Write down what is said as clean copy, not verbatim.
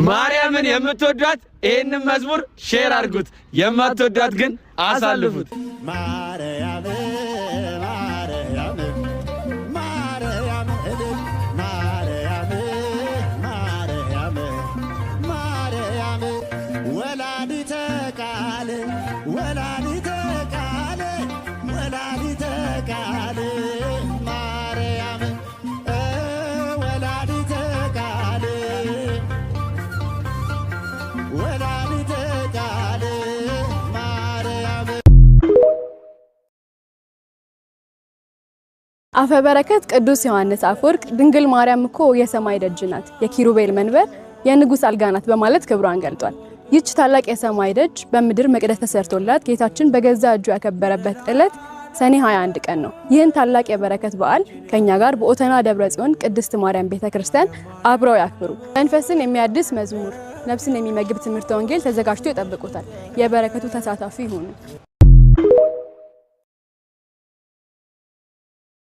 ማርያምን የምትወዷት ይህንን መዝሙር share አድርጉት፣ የማትወዷት ግን አሳልፉት። ማርያም ማርያም ማርያም እልል ማርያም ማርያም ማርያም ወላዲተ ቃል ወላዲተ ቃል ወላዲተ ቃል ማርያም ወላዲተ ቃል ወላዲተ ቃል ማርያም። አፈ በረከት ቅዱስ ዮሐንስ አፈወርቅ ድንግል ማርያም እኮ የሰማይ ደጅ ናት፣ የኪሩቤል መንበር፣ የንጉሥ አልጋ ናት በማለት ክብሯን ገልጧል። ይህች ታላቅ የሰማይ ደጅ በምድር መቅደስ ተሰርቶላት ጌታችን በገዛ እጁ ያከበረበት ዕለት ሰኔ 21 ቀን ነው። ይህን ታላቅ የበረከት በዓል ከኛ ጋር በኦተና ደብረ ጽዮን ቅድስት ማርያም ቤተክርስቲያን አብረው ያክብሩ። መንፈስን የሚያድስ መዝሙር፣ ነፍስን የሚመግብ ትምህርተ ወንጌል ተዘጋጅቶ ይጠብቁታል። የበረከቱ ተሳታፊ ይሁኑ።